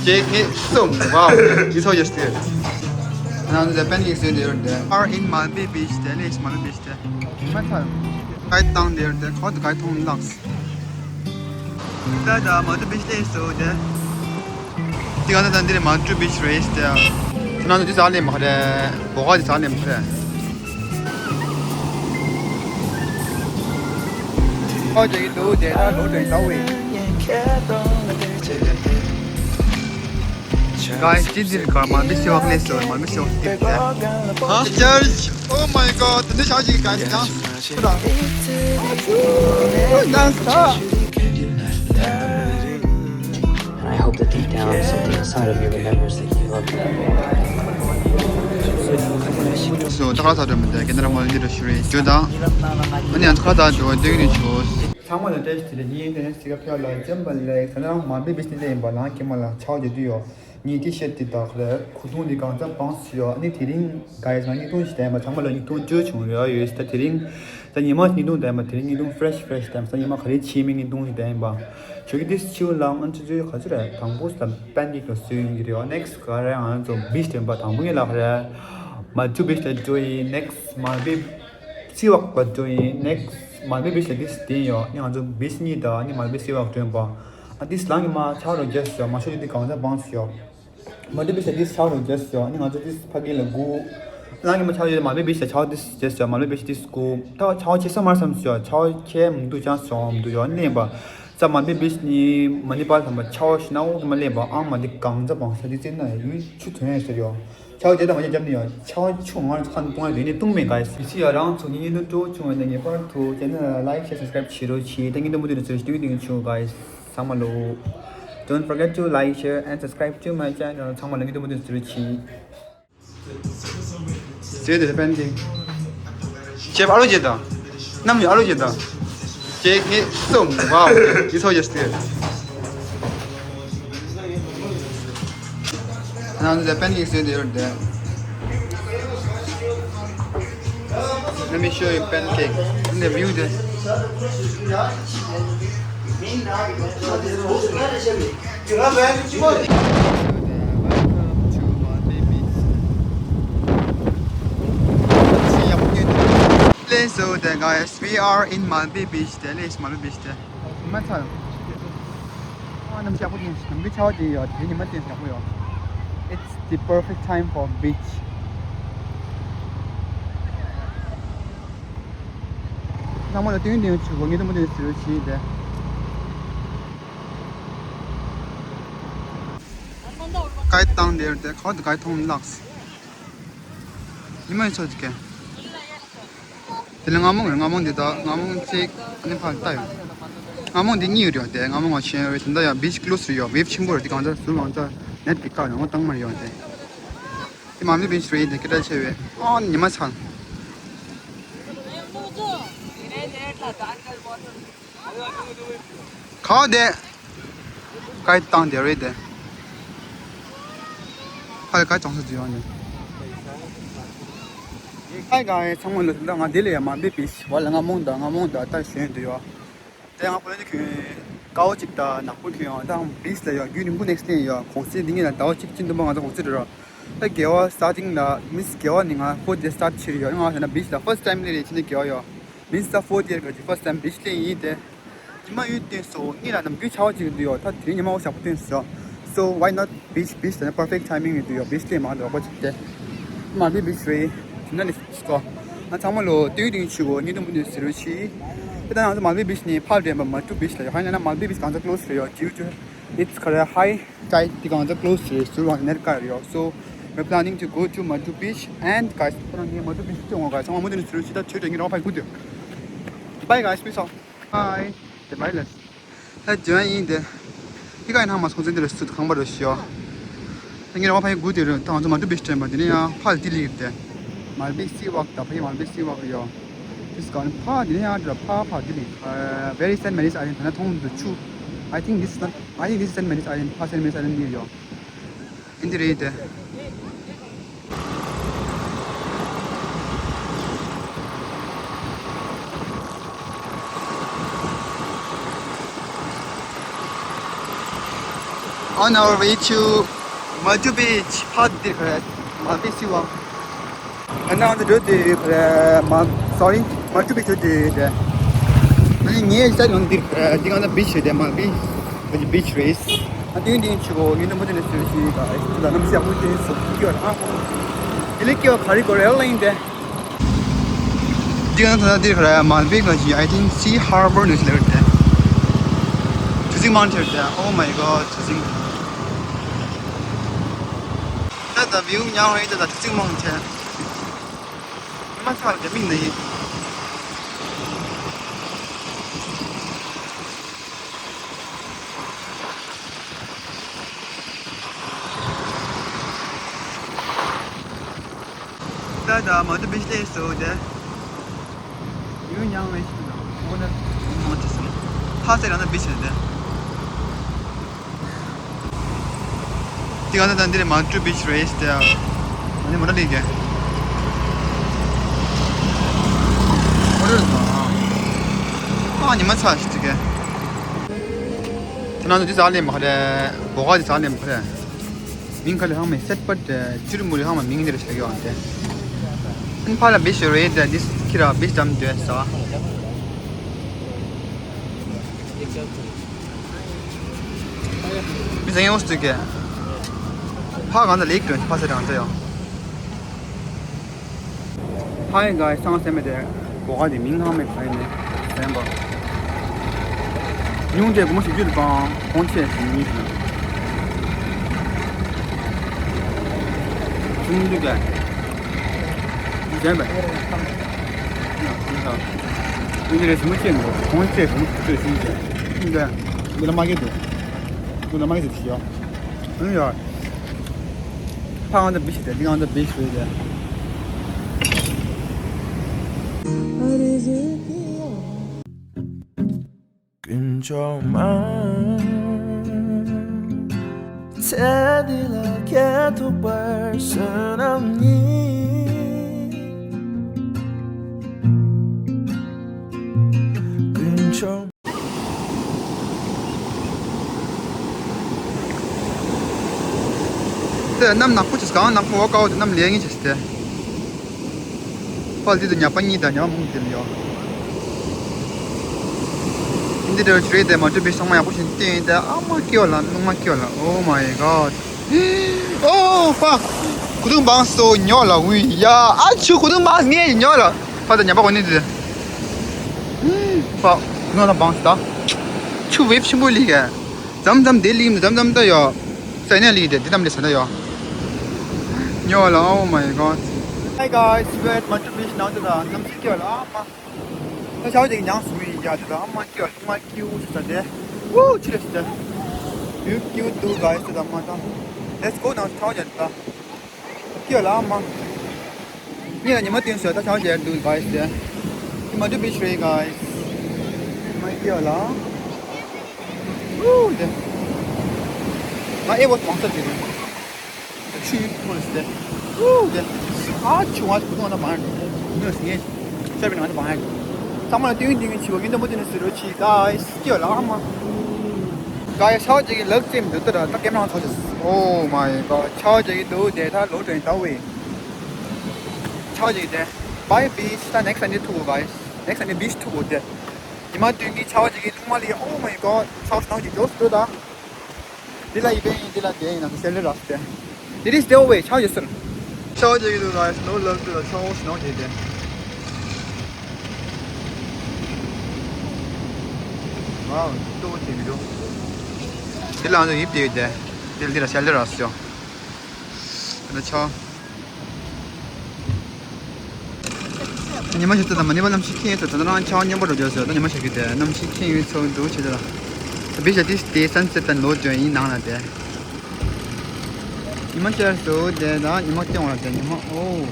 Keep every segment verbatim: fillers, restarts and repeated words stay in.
གཅིག་གཉིས། གསུམ། Wow, it's so tasty. Now the pancakes in there. Are in Malpe Beach, there is Malpe Beach there. མ་ཚར། གའི་བཏང་དེར་དེ་ཁོ་དེ་གའི་མཐོང་ལགས། ད་ད་མ་ཏུ་བིཆ་ལས་སོ་དེ། དེ་ག་ད་ད་འདིར་མ་ཏུ་བིཆ་རེད་དེ། དེ་ནང་དུ་དེ་ཟ་ལེ་མ་རེད། བོ་ག་དེ་ཟ་ལེ་མ་རེད། ཨོ་ཇེ་གི་དུ་དེ་ད་ལོ་དྲན་ད་ཝེ། Guys, this is car. My best work list or my best work tip. Huh? Church. Oh my God. This is how you guys now. And I hope that deep down, something inside of you remembers that you love them. So, ད་ག་ས་འགྲོ་མི་འདུག་ག་ན་རང་མ་འདི་རུ་ཤུ་རེ་ཇོ་དང་། ཨ་ནི་ཡང་ད་ག་ད་འགྲོ་འདུག་ནི་ཆོས། ཚང་མ་ལ་བཀྲ་ཤིས་བདེ་ལེགས། ངའི་ཨིན་ཊར་ནེཊ་སི་ཀ་ཕེ་ལ་ཅམ་པ་ལེགས། ད་ནང་མ་འབད་འབད་ཤིན་ཏུ་ཡིན་པ་ལང་ཀྱི་མ་ལ་ཆའོ་རྒྱག་དུས་ཡོད། ངའི་ཊི་ཤར་ཊི་དེ་དག་རེད། གོས་ཐུང་དེ་གང་ཚ་བང་སི་ཡོད། ཨ་ནི་དེ་རིང་ག་ཡི་ང་བརྙན་ཐུང་ཞིག་བསྟན་པ། ཚང་མ་ལ་བརྙན་ཐུང་བཅོས་བྱུང་ཡོད་ཡོད། ད་དེ་རིང་ད་ཉི་མ་བརྙན་ཐུང་བསྟན་པ། དེ་རིང་བརྙན་ཐུང་ཧྥ་རེཤ་ཧྥ་རེཤ་བསྟན་པ། ད་ཉི་མ་ག་རེ་བྱས་མིན་བརྙན་ཐུང་ཞིག་བསྟན་པ། ཆོས་ཀྱི་དེ་ཕྱིའུ་ལང་ཨན་ཆུ་ཆུའི་ག་ཚོད་རེད། དང་པོ་ས་པན་ཀེག་ལ་བཟོས་ཡོང་གི་རེད། ནེག་སི་ག་རེ་ང་ཚོ་བིཆ་བསྟན་པ། དང་པོ་ངེད་ལ་ག་རེ་མ་ཆུ་བིཆ་ལ་འགྲོ་ཡིན། ནེག་སི་མ་བི་སི་ཝོག་ལ་འགྲོ་ཡིན། ནེག་སི་མ་བི་བིཆ་ལ་དེ་དེ་ཡོད། ནི་ང་ཚོ་བིཆ་གཉིས་དང་ནི་མ་བི་སི་ཝོག་འགྲོ་ཡིན་པ། ཨ་ཏིས་ལང་གི་མ་ཆའོ་རུ་རྒྱས་སོ། མ་ཤོ་ཡོད་དེ་གང་ཚ་བང་སི་ཡོད། མ་ཏི་བིཆ་ལ་ཏིས་ཆའོ་རུ་རྒྱས་སོ། ནི་ང་ཚོ་ཏིས་ཕ་གི་ལ་གུ། ལང་གི་མ་ཆའོ་ཡོད་མ་བི་བིཆ་ལ་ཆའོ་ཏིས་རྒྱས་སོ། མ་བི་བིཆ་ཏིས་གུ། ད་ཆའོ་ཆེ་ས་མར་སམ་སོ། ཆའོ་ཁྱེད་མ་འདུག་ཅང་སོང་འདུག་ཡོད་ནི་པ། ས་མ་བི་བིཆ་ནི་མ་ནི་པ་ལ་དམ་པ་ཆའོ་ཤི་ན་འོ་གི་མ་ལེན་པ། ཨང་མ་འདི་གང་ཚ་བང་ས་ཏི་ཙེ་ན་ཡུལ་ཆུ་ཐོན་ཡོད་ཟེར་ཡོད། ཆའོ་རྒྱས་དང་མ་རྒྱས་རྒྱབ་ནི་ཡོད། ཆའོ་ཆུ་ང་ཚོ་ཁ་ནས་བཏུང་ཡ་རེད་ནི་བཏུང་མེད་ག་ཡི་སི་ཡ་རང་ཚོ་ངའི་ཉིན་དུ་སྤྲོ་བྱུང་བ་ནས་ངེས་པར་དུ་ཅེ་ནལ་ལ་ལའིག་ཤེར་སབ་སི་ཀ་རེབ་བྱེད་རོགས་གྱིས། ད་ངའི་དུ་མུ་དུ་ནས་ཚུར་ཞུ་དུས་དུས་ཆུ་ག་ཡི། ཚང་མ་ལོ། Don't forget to like, share and subscribe to my channel. ཚང་མ་ལ་ངའི་དུ་མུ་དུ་ཚུར་གྱིས། ཟེར་དེ་པན་ཀེག་ཅེབ་ཨ་ལོ་ཅེ་དང་། ནམ་ཡོད་ཨ་ལོ་ཅེ་དང་། གཅིག་གཉིས་གསུམ། Wow, it's so tasty. Now the pancakes in there there. Let me show you pancake in the view there. Let's go there, guys. We are in Malpe Beach. There is Malpe Beach there. མ་ཚར། ཨ་ནམ་ཞག་པོ་དེ་ནམ་གི་ཆའོ་དེ་ཡོད་དེ་ཉི་མ་དེ་ཞག་པོ་ཡོད། It's the perfect time for beach. ཚང་མ་ལ་ཏིང་ཏིང་ཆུ་བོ་ངེད་དུ་མ་དེ་ཟེར་བ་ཞིག་དེ། གའི་བཏང་དེར་དེ་ཁ་བ་དེ་གའི་མཐོང་ལགས། ཉི་མ་ཡི་ཚོ་དེ་གས། དེ་ལ་རྔ་མོང་རེད། རྔ་མོང་འདི་དག་རྔ་མོང་གཅིག་ཨ་ནི་ཕར་ལྟ་ཡོད། རྔ་མོང་འདི་གཉིས་ཡོད་རེད་དེ། རྔ་མོང་ང་ཆེན་ཡོད་རེད། དེ་འདྲ་ཡང་བིཆ་ཀློ་སི་རེད་ཡོད། ཝེབ་ཆེན་པོ་རེད། དེ་གང་ཚ་ཟུར་གང་ཚ་ནེཊ་གི་ཀ་ཡོང་བཏང་མ་རེད་ཡོད་དེ། དེ་མ་མི་བིཆ་རེད་དེ་སྐད་གྲགས་ཆེ་བས། ཨ་ཉི་མ་ཚང་། ག་བ་དེ། གའི་བཏང་དེ་རེད་དེ། ཕ་གི་ག་ཅོང་ས་དུ་ཡོང་ནས། ཧའི་གའི་ཚང་མ་ལ་ད་ང་འདི་ལ་ཡ་མ་འབད་པའི་བ་ལ་རྔ་མོང་དང་རྔ་མོང་དང་ད་ཞོན་དུ་ཡོད། དེ་ང་ཁོ་ལ་ནི་ཁྱོད་དཀའ་བ་གཅིག་དང་ནག་པོ་ཁྱོད་ཡང་ད་བིས་ལ་ཡ་རྒྱུན་རིང་པོ་ནེགས་ལེན་ཡ་གོང་ཚེ་འདི་ངེད་ལ་ཟླ་བ་གཅིག་ཅིན་དུ་མ་ང་ཚོ་གོང་ཚེ་འགྲོ་ར། ད་དགེ་བ་སྟ་ཊིང་ལ་མིས་དགེ་བ་ནི་ང་ཧྥོར་ཐ་ཡར་སི་ཊར་ཊི་བྱེད་རེད་ཡ། ང་ཟེར་ན་བིས་ལ་ཕར་སི་ཊི་ཊའིམ་ལེན་རེད་ཅི་ནི་དགེ་བ་ཡ། མིན་ས་ཕོར་ཐ་ཡར་ག་ཅི་ཕར་སི་ཊི་ཊའིམ་བིཆ་ལེན་ཡིན་ཏེ། ཉི་མ་ཡོད་སྟོན་སོ་ངེད་ལ་ནམ་རྒྱུན་ཆའོ་གཅིག་འདུག་ཡོད། ད་དེ་རིང་ཉི་མ་འོ་ཞག་པོ་སྟོན་སོ། So why not beach? Beach ད་ནི་perfect timing རེད་འདུག་ཡོད། བིཆ་ལེན་མ་འདུག་པ་ཅིག་སྟེ། མ་བི་བིཆ་རེད། དེ་ན་ནི་སྐོ། ང་ཚང་མ་ལོ་ཏིའུ་ཏིའུ་ཆུ་གོ་ཉིན་དུ་མུ་ནི་ཟེར་བ་ཆི། དེ་ད་ང་ཚོ་མ་བི་བིཆ་ནི་ཕར་འདྲེན་པ་མ་ཏུ་བིཆ་ལ་ཡོད། ཧ་ན་ན་མ་བི་བིཆ་གང་ཚ་ཀློ་སི་རེད་ཡོད། due to it's ཁ་རེ་ཧའི་ཊའིཌ་དེ་གང་ཚ་ཀློ་སི་རེད། ཟུར་བ་ནེར་ཀ་རེད་ཡོད། So we're planning to go to Madhu Beach and guys ཁོ་རང་ངའི་མ་ཏུ་བིཆ་ཏུ་ངོ་ག་ཚང་མ་མུ་ནི་ཟེར་བ་ཆི། ད་ཆོས་དྲན་གི་རང་ཕ་གི་གུ་དུ། Bye guys, peace out. Hi. དེ་བྷའི་ལས། ད་ཇོན་ཡིན་དེ། ཧི་ཀ་ཡིན་ཧང་མ་སོང་ཚེ་འདི་རུ་སུ་དུ་ཁང་པ་རུ་ཤི་ཡོ། ད་ངེད་རང་ཕ་ཡི་གུ་དེ་རུ་ད་ང་ཚོ་མ་ཏུ་བིཆ་དྲན་པ་དེ་ནས་ཡང་ཕ་ལ་ཏི་ལི་དེ། མལ་པེ་སི་ཝག་ད་ཕ་ཡི་མལ་པེ་སི་ཝག་ཡོ། ཏིས་ག་ནི་ཕ་དེ་ནས་ཡང་དྲ་ཕ་ཕ་ཏི་ལི། Very Saint Mary's Island ད་ན་མཐོང་དུ་ཆུ། I think this is not, I think this is Saint Mary's Island. ཕ་Saint Mary's Island ནི་ཡོ། ཨིན་དི་རེད་དེ། On our way to Machu Beach. ཕར་འདིར་ཁ་ར་མལ་པེ་སི་ཝག་ཨ་ནི་འདི་འགྲོ་དུས་ཁ་ར་མ་sorry Machu Picchu འགྲོ་དུས། ཨ་ནི་ངའི་ས་ཡོང་འདིར་ཁ་ར་འདི་ག་ན་beach རེད་དེ། མལ་པེ་སི་beach རེད། ཨ་དེ་འདི་ཆུ་གོ་ཡིན་ན་མོ་དེ་ནས་ཚུར་ཞིག་ག་ཨེ་ད་གནམ་གཤིས་ཡག་པོ་དེ་སོ་སྐྱོ་ར། དེ་ལས་སྐྱོ་ག་རེ་གོ་རེ་ལ་ཡིན་དེ། འདི་ག་ན་ད་ལྟ་འདིར་ཁ་ར་མལ་པེ་ག་ཞིག I think Sea Harbour ནས་ལེར་དེ། གྲུ་གཟིངས་མང་ཆེར་དེ། Oh my god གྲུ་གཟིངས། ད་ད་view ཉག་རེད་ད་ད་གྲུ་གཟིངས་མང་ཆེ། མ་ཚར་དེ་མིན་ནི། ད་ད་མ་དུ་བིཤ་ལེ་སོ་དེ། ཡུན་ཡང་བེ་ཤི་ན་འོ་ན་མོ་དེ་སོང་། ཕ་སེ་རང་ན་བིཤ་དེ། དེ་ག་ན་ད་འདིར་མ་ཏུ་བིཤ་རེད་དེ། ཨ་ནི་མ་ན་ལི་གེ། ཨོ་རེད་ད། ཨ་ཉི་མ་ཚ་ཞིག་དེ་གེ། དེ་ན་འདི་ཟ་ལེ་མ་ཁ་རེ། བོ་ག་དེ་ཟ་ལེ་མ་ཁ་རེ། མིང་ག་ལ་ཧང་མེ་སེད་པ་ཏེ་ཅིར་མུ་རི་ཧང་མ་མིང་འདིར་ཞིག་ཡོང་སྟེ། ཨིན་ཕ་ལ་བི་ཤུ་རེད་དེ་འདི་ཁྱི་ར་བི་ཤུ་དམ་དུ་ས། མི་ཟེང་ཡོང་སྟུ་ཀེ། ཕ་གང་ད་ལེགས་དོན་ཕ་ས་དང་ད་ཡོང་། Hi guys སང་སེམས་མེད་དེ་བོ་ག་དེ་མིང་ཧང་མེད་ཕ་ཡིན་ནས་སེམས་པ། ཉུང་དེ་དགོང་ཞིག་རྒྱུད་དུ་སྤང་ཁོང་ཆེ་ཞིག་ཉིད་ཞིག་ན། ཚུན་འདུག་ག་ཟན་པ། ཡིན་དེ་རེ་ཞིམ་མོ་ཆེ་འདུག་ཁོང་ཆེ་ཞིམ་མོ་ཆེ་ཞིམ་ཆེ། ཡིན་དེ་འདི་ལ་མ་གི་འདུག་འདི་ལ་མ་གི་འདུག་ཞིག་ཡོ། ཨང་ཡོ། ཕ་on the beach དེ་འདི་on the beach རེད་དེ། དཀོན་མཆོག་མ། ཚེ་འདི་ལ་ཁྱེད་ཐུག་པར་བསོད་ནམས་ཉིད། དཀོན་མཆོག་དེ་གནམ་ནག་པོ་ཅིག་གང་ནག་པོ་བ་ཀའོ་དེ་གནམ་ལས་ངན་ཅིག་སྟེ། ཕལ་དེ་དུ་ཉ་པ་གཉིས་དང་ཉ་པ་མོ་དེ་ལ་ཡོད། འདི་འདྲ་ཞུ་རེད་དེ་མ་གྲུབ་པའི་སོང་མ་ཡག་པོ་ཞིག་བསྟན་ཡིན་ད་ཨ་མ་སྐྱོ་ལ་སྣུག་མ་སྐྱོ་ལ། Oh my god. Oh fuck. ཁུ་ཐུང་བང་སོ་ཉོ་ལ་འུ་ཡ་ཨ་ཆུ་ཁུ་ཐུང་བང་ངས་ཉོ་ལ། ཕ་ད་ཉ་པ་གོ་ནི་དེ། ཕ་ཁུ་ཐུང་ལ་བང་སོ་ད། ཆུ་ཝེབ་ཆེན་པོ་ལི་ག་ཙམ་ཙམ་དེ་ལིམ་ཙམ་ཙམ་ད་ཡོ། ས་ནས་ལི་དེ་དེ་ཙམ་ལི་ས་ད་ཡོ། ཉོ་ལ། Oh my god. Hi guys, we're at Machu Picchu now. ད་གནམ་གཤིས་སྐྱོ་ལ་ཨ་མ། ད་ཤའོ་ཅིག་མྱངས་སོང་ཡིན་ཡ། ད་ཨ་མ་སྐྱོ་ལ་མ་སྐྱིའུ་ཟེར་ད་དེ། ཝུ་ཆི་རེད་ཟེར་ད། You cute too guys. ད་མ་ད། Let's go now. ཤའོ་ཅིག་ད། སྐྱོ་ལ་ཨ་མ། ཉི་ལ་ཉི་མ་བསྟན་སོང་ད་ཤའོ་ཅིག་ད་guys དེ། ཉི་མ་དུ་བི་ཆི་རེད་guys. མ་སྐྱོ་ལ། ཝུ་དེ། ང་ཨེ་བོ་མང་ས་དེ་རེད། ཆུ་ཡིས་ཕུལ་སྟེ། ཧུ་དེ། ཨ་ཆུ་བ་ཆུ་དོང་ན་མ་ཡང་འགྲོ། ངོས་ངས། ཤར་བའི་ནང་ན་མ་ཡང་འགྲོ། ཚང་མ་ལ་ཏིང་ཏིང་ཆུ་བ་ངན་དུ་མོ་དེ་ནས་སུ་རོ་ཆི་ག་སྐྱོ་ལ་མ། ག་ཡ་ཤའོ་ཅིག་གི་ལག་ཙེམ་འདུག་ཏུ་ར་ད་ཀེམ་རང་ཚོ་ཅེས། Oh my god. ཤའོ་ཅིག་གི་འདུག་དེ་ད་ལོ་དྲན་ད་ཝེ། ཤའོ་ཅིག་དེ། Bye beach. ད་next Sunday ཐུག་གོ་guys. Next Sunday beach ཐུག་གོ་དེ། ཉི་མ་བདུན་གྱི་ཤའོ་ཅིག་གི་ལུང་མ་ལི། Oh my god. ཤའོ་སྣང་གི་ཇོས་འདུག་ད། འདི་ལ་ཡི་བེ་ཡིན། འདི་ལ་དེ་ཡིན་ན་སེ་ལེ་ར་སྟེ། It is the way. ཆའོ་ཡོད་སོང་། ཆའོ་ཡོད་ཀྱི་འདུག་guys. No love to the ཆའོ་སྣང་བྱེད་དེ། Wow. ཏོ་བྱེད་ཀྱི་འདུག་འདི་ལ་ང་ཚོ་ཡིབ་དེ་ཡོད་དེ། འདི་ལ་འདི་ལ་སེ་ལེ་ར་སོང་། འདི་ལ་ཆའོ། ཉི་མ་ཤར་ཚད་དང་མ་ནི་པ་གནམ་གཤིས་ཁེངས་ཚད་ད་ནི་རང་ཆར་པ་སྙོམས་པོ་འགྲོ་རྒྱུ་ཟེར་ད་ཉི་མ་ཤར་གི་དེ་གནམ་གཤིས་ཁེངས་ཡོད་ཚོད་འདུག་བྱེད་དེ་ལ། བི་ཤ་ཏིས་དེ་སན་སེད་དང་ལོ་ལྗོན་ཡིན་ནང་ལ་དེ། ཉི་མ་ཤར་སོང་དེ་ད་ཉི་མ་སྟེང་བ་ལ་དེ་ཉི་མ་ཨོ།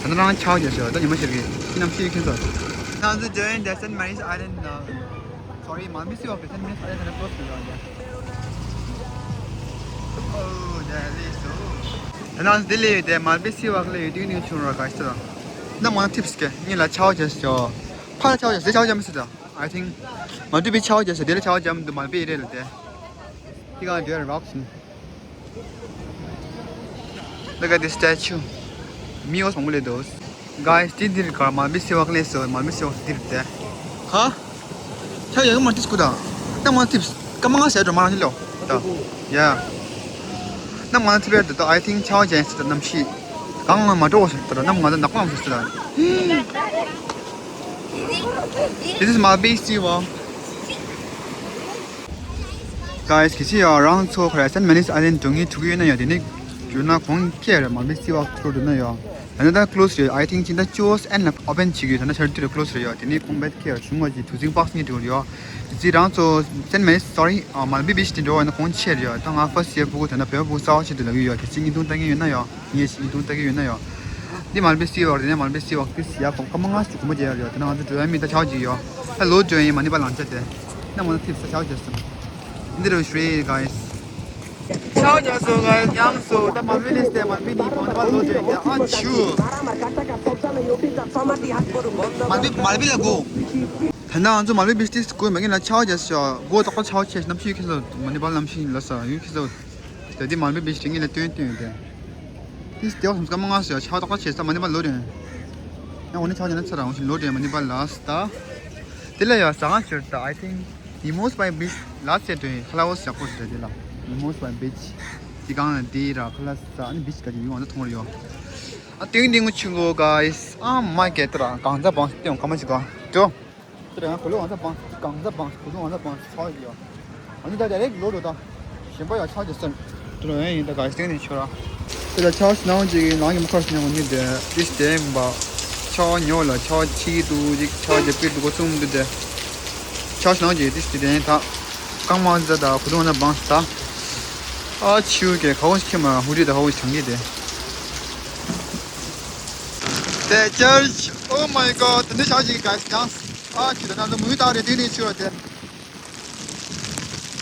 ད་ནི་རང་ཆར་པ་རྒྱབ་ཟེར་ད་ཉི་མ་ཤར་གི་ཁྱི་གནམ་གཤིས་ཁེངས་ཚད། Now the journey that Saint Mary's Island, uh, sorry, Malmi Sea of Saint Mary's Island close to the. Oh, there is so. ད་ནང་འདི་ལས་ཡོད་དེ་མལ་པེ་སི་ཝག་ལས་ཡོད་དུས་ནས་བྱུང་ར་ག་ཤི་ད། ན་མང་ཐིབ་སི་ཀེ་ངེད་ལ་ཆར་པ་རྒྱབ་ཟེར། ཕ་ལ་ཆར་པ་རྒྱབ་ཟེར་ཆར་པ་རྒྱབ་མི་སྲིད་ད། I think མ་དུ་བི་ཆར་པ་རྒྱབ་ཟེར་དེ་ལ་ཆར་པ་རྒྱབ་མི་འདུག་མལ་པེ་ཨེ་རེད་ལ་དེ། He gonna do a rocks. Look at this statue. མི་འོ་སོང་ལེ་དོ། Guys, དེ་འདིར་གར་མལ་བི་སི་ཝོག་ལས་སོ། མལ་བི་སི་ཝོག་འདིར་དེ། ཧ། ཆ་ཡག་མ་ཏིས་ཀུ་ད། ད་མ་ཏིས་ཀ་མ་ང་ཟེར་འགྲོ་མ་རང་ལོ། ད། ཡ། ན་མ་ཏིས་བེར་ད། I think ཆ་ཇེན་སི་ད་ནམ་ཤི། གང་ང་མ་འགྲོ་ཟེར་ད། ན་མ་ད་ནག་མ་ཟེར་ད། This is མལ་བི་སི་ཝོག Guys, གལ་སྲིད་ཡང་རང་ཚོ་ཁ་ར་སེན་མེ་ནིས་ཨའི་ལེན་འགྲོ་མཁན་འགྲོ་གི་ཡོད་ན་ཡང་དེ་ནས་འགྲོ་ན་གོང་ཁེ་རེ་མལ་བི་སི་ཝོག་ཚོ་འགྲོ་ན་ཡང་། ད་ནི་ད་ཀློ་སི་རེད། I think ཕྱི་ཟླ་བཅུ་པའི་ནང་ཨོ་པན་བྱེད་ཀྱི་ཡོད། ད་ནི་ཤར་དུས་རེ་ཀློ་སི་རེད་ཡོད། དེ་ནས་གོང་བེད་ཁེ་རེ་བྱུང་བ་ཅིག་དུས་ཚིགས་པགས་ཉིད་འགྲོ་རེད་ཡོད། དེ་རང་ཚོ་སེན་མེ་ནིས་sorry མལ་བི་བི་ཆི་དེ་འགྲོ་བ་ན་གོང་ཆེ་རེད་ཡོད། ད་ང་ཧྥ་སི་ཡར་ཕྲུ་གུ་ད་ནི་བོད་ཕྲུ་གུ་རྩ་བ་ཆེད་དུ་ལབ་ཀྱི་ཡོད། དེ་ཚིག་ཉིས་སྟོང་ལྟ་གི་ཡོད་ན་ཡང་། ངས་ཉིས་སྟོང་ལྟ་གི་ཡོད་ན་ཡང་། འདི་མལ་བི་སི་ཝོག་རེད། ནས་མལ་བི་སི་ཝོག་ཏིས་ཡ་གོང་ཀ་མ་ང་ཞིག་གོང་མ་རྒྱལ་ཡོད་རེད་ཡོད། དེ་ན་ང་ཚོ་འགྲོ་ཡ་མི་ད་ཆའོ་ཅིག་ཡོད། ད་ལོ་འགྲོ་ཡིན་མ་ནི་པ་ལང་ཆ་དེ། ན་མ་ན་ཐིབ་ས་ཆའོ་ཅེ་སམ། འདི་རུ་ཤྲེ་guys། ཆའོ་ཉམས་སོ་guys ཉམས་སོ། ད་མལ་བི་ནིས་ཏེ་མལ་བི་ནི་མོན་པ་ལོ་འགྲོ་ཡིན། ཨ་ཆུ། མལ་བི་མལ་བི་ལ་གོ། ད་ནང་ང་ཚོ་མལ་བི་བི་ཆི་ཏིས་གོ་མ་གི་ན་ཆའོ་ཅེ་སོ། གོ་ཏོག་ཏོ་ཆའོ་ཆེ་ནམ་ཤི་ཁེ་སོ། མ་ནི་པ་ལམ་ཤི་ལ་ས་ཡུ་ཁེ་སོ། དེ་དེ་མལ་བི་བི་ཆི་ངེད་ལ་སྟོན་སྟོན་ཡོད་དེ། དེ་སྟེ་བ་སུམ་ཀ་མ་ང་སོ་ཡ་ཆའོ་ཏོག་ཏོ་ཆེ་ས་མ་ནི་པ་ལོ་རེད། ཡང་འོ་ནི་ཆའོ་ཅེ་ན་ཚ་ར་འོ་ཞིག་ལོ་རེད་མ་ནི་པ་ལ་སྟ། དེ་ལ་ཡ་ཟ་ང་ཆེར་ད། I think Mimosa Beach ལ་སེ་དོན་ཁ་ལ་འོ་ཟ་ཁོ་ཟ་དེ་ལ། Mimosa Beach དེ་གང་ལ་དེ་ར་ཁ་ལ་ཟ་ཨ་ནི་བི་ཆི་ག་ཅིག་ཡོང་ཨ་ན་མཐོང་ར་ཡོད། ཨ་ཏིང་ཏིང་ཆུ་ལོ་guys ཨ་མ་གེ་ཏ་ར་གང་ཟ་བང་སྟེ་ཡོང་ཁ་མ་ཞིག་ག་ཏོ། དེ་རིང་ང་གོ་ལོ་ང་ཚ་བང་གང་ཚ་བང་གོ་ལོ་ང་ཚ་བང་ཚ་ཡོད། ཨ་ནི་ད་ད་རེག་ལོ་རོ་ད། གཞན་པ་ཡང་ཆགས་ཀྱི་སོན། དེ་རིང་ཡིན་ད་ག་སྟེང་ནས་ཆོ་ར། དེ་ལ་ཆགས་སྣང་ཅིག་ནང་གི་མ་ཁར་སྣང་ཉིད་དེ་ཏིས་དེ་ཡིན་པ། ཆགས་ཉོ་ལ་ཆགས་ཆི་འདུག་ཅིག་ཆགས་རྒྱབ་ཀྱི་འདུག་གོ་གསུམ་འདུག་དེ། ཆགས་སྣང་ཅིག་ཏིས་དེ་དེ་ཡིན་ད། རྐང་མ་ཛ་ད་གོ་ལོ་ང་ཚ་བང་ད། ཨ་ཆིའུ་གེ་ཁ་བོ་ཤི་མ་ཧུ་རི་ད་ཧ་བོ་ཤང་གི་དེ། དེ་ཅར། Oh my god དེ་འདྲ་ཆགས་ཅིག་ག་ཡང་ཨ་ཆུ་ད་ན་ལ་མུའི་ཏག་རེད་དེ་ནས་ཆུ་བ་དེ།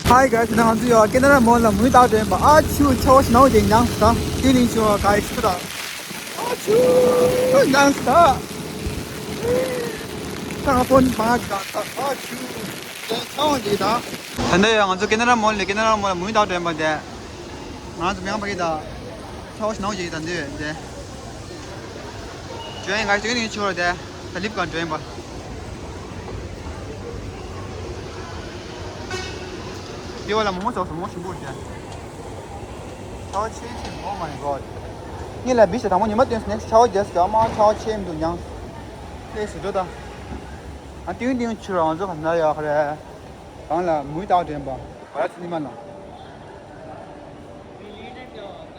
Hi guys ང་ཚོ་ཡོད་ཀེ་ན་ར་མོལ་ལ་མུའི་ཏག་དྲན་པ། ཨ་ཆུ་ཆོ་ཞིག་ནང་དེ་ཉང་ད་དེ་ནས་ཆུ་བ་guys ཆུ་ད། ཨ་ཆུ་ཉང་ད། ད་ང་ཕོན་མ་ག་ད་ཨ་ཆུ་དེ་ཆོ་དེ་ད། ད་ནས་ཡང་ང་ཚོ་ཀེ་ན་ར་མོལ་ལ་ཀེ་ན་ར་མོལ་ལ་མུའི་ཏག་དྲན་པ་དེ། ང་ཚོ་མེང་པ་གི་ད། ཆའོ་ཞིག་ནང་ཅིག་ད་འདི་དེ། ཇོན་ག་ཅིག་ནི་ཆོར་དེ། ད་ལིབ་ག་ཇོན་པ། དེ་བ་ལ་མོ་མོ་ཆོག་སོ་མོ་ཞིག་པོ་དེ། ཆའོ་ཆེ་ཆེ། Oh my god ངེད་ལ་བི་ཤ་དང་པོ་ཉི་མ་སྟོན་སོ་ནེགསི་ཆའོ་རྒྱས་ཀྱ་མ་ཆའོ་ཆེ་མི་འདུག་ཉང་། ལས་སུ་འགྲོ་ད། ཨ་ཏིང་ཏིང་ཆུ་ར་ང་ཚོ་ག་ན་ཡ་ཁ་རེ། གང་ལ་མུའི་ཏག་དྲན་པ། བ་ར་ཚི་ནི་མ་ལ།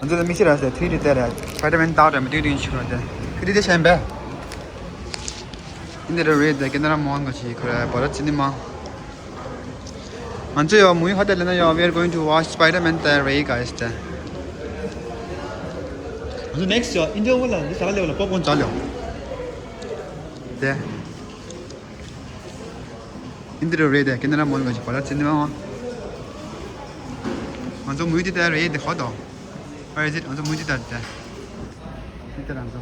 ང་ཚོ་ལ་མི་ཤི་ར་སེ་ཐི་རི་དེ་རེད། སྤའི་ཌར་མེན་ཏག་དྲན་པ་ཏིང་ཏིང་ཆུ་ར་དེ། ཁི་ཏི་དེ་ཤན་པས། ཨིན་དེ་ར་རེད་དེ་ཀེ་ན་ར་མོན་ག་ཞིག་ཁ་རེ་བ་ར་ཚི་ནི་མ། ང་ཚོ་ཡོ་མུའི་ཧ་དེ་ལ་ན་ཡོ། We are going to watch Spider-Man དེ་རེད་guys དེ། ང་ཚོ་ནེགསི་ཡོ་ཨིན་ཇོ་བ་ལ་འདི་ས་ལ་ལེ་བ་ལ་པོབ་ཀོན་ཅ་ལེ་བ། དེ། ཨིན་དེ་རུ་རེད་དེ་ཀེ་ན་ར་མོལ་ག་ཞིག་པ་ར་ཚི་ནི་མ། ང་ཚོ་མུའི་དེ་དེ་རེད་དེ་ཧོ་དོ། Where is it? ང་ཚོ་མུའི་དེ་དེ་དེ། དེ་དེ་རང་ཚོ།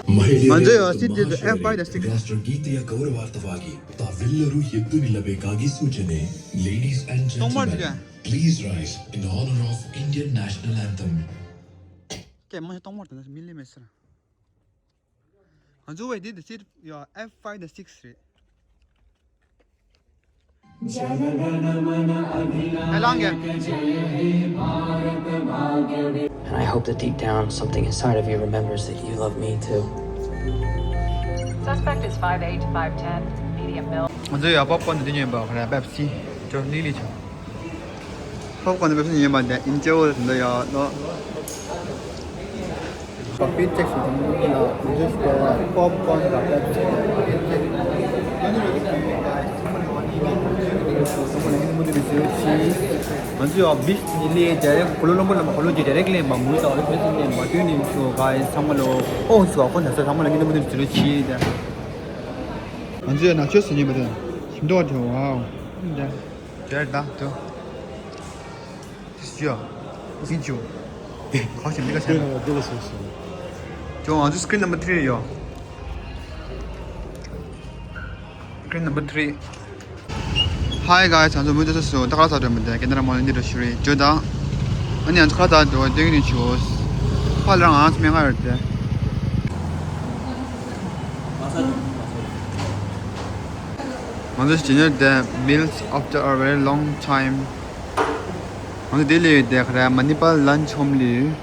ང་ཚོ་ཡོ་སི་དེ་དུ་F five དང་six། राष्ट्रगीतस्य गौरवार्थं तावुत्तरं यद्यपि लभेत काचित् सूचना। Ladies and gentlemen, please rise in honor of Indian national anthem. ཀེ་མ་ཤ་གཏོང་མར་དང་མི་ལི་མེ་སར། ང་ཚོ་བས་འདི་འདི་སི་ཡ་F five དང་six རེད། ཨེ་ལང་གེ། And I hope that deep down, something inside of you remembers that you love me too. Suspect is five eight to five ten, medium build. ང་ཚོ་ཡ་པོབ་ཀོན་འདི་ཉོས་པ་ཁ་ར་པེབ་སི་ཅོ་ལི་ལི་ཆོ། པོབ་ཀོན་པེབ་སི་ཉོས་པ་དེ་ཨིན་ཅེ་འོ་འདི་ཡ་ལོ། པ་པི་ཅེག་སུ་དམ་ལ་ཇུས་དེ་པོབ་ཀོན་དང་པེབ་སི། ང་ཚོ་ཡ་བིས་ནི་ལེ་ཇ་རེ་ཀོ་ལོ་ལམ་པོར་ལ་མ་ཀོ་ལོ་ཇི་ཇ་རེ་ལེ་མ་མུ་ཏོ་ཨོ་ལི་ཕེ་སི་ནེ་མ་ཏུ་ནི་ཆོ་ག་ཨེ་ཚང་མ་ལོ་ཨོ་ཆོ་ཨ་ཁོ་ན་ས་ཚང་མ་ལ་ངི་ནི་མུ་ཏུ་ནི་ཆི་ལོ་ཆི་དེ། ང་ཚོ་ཡ་ན་ཆོས་སུ་ཉན་པ་དེ་ཞིམ་ཏོག་དེ་ཝའོ། དེ་ཇ་རེ་ད་དུ། This is your video. ཁ་ཤས་འདི་ག་ཤ་ན། ཇོ་ང་ཚོ་screen number three ཡོ། Screen number three. Hi guys, ང་ཚོ་མུ་མཐུད་སུ་ད་ག་ར་ཚ་འགྲོ་མི་འདུག་ཀེ་ན་ར་མོ་ལ་འདི་འགྲོ་ཞུ་རེད་ཇོ་ད། ཨ་ནི་ང་ཚོ་ག་ར་ཚ་འགྲོ་སྟོན་གྱི་ནི་ཆུ། ཕ་ལ་རང་ང་ཚོ་མེད་ང་རེད་དེ། ང་ཚོ་ཇི་ནར་དེ་meals after a very long time། ང་ཚོ་ལྡི་ལི་ཡོད་དེ་ག་རེ་མ་ནི་པ་lunch home ལི།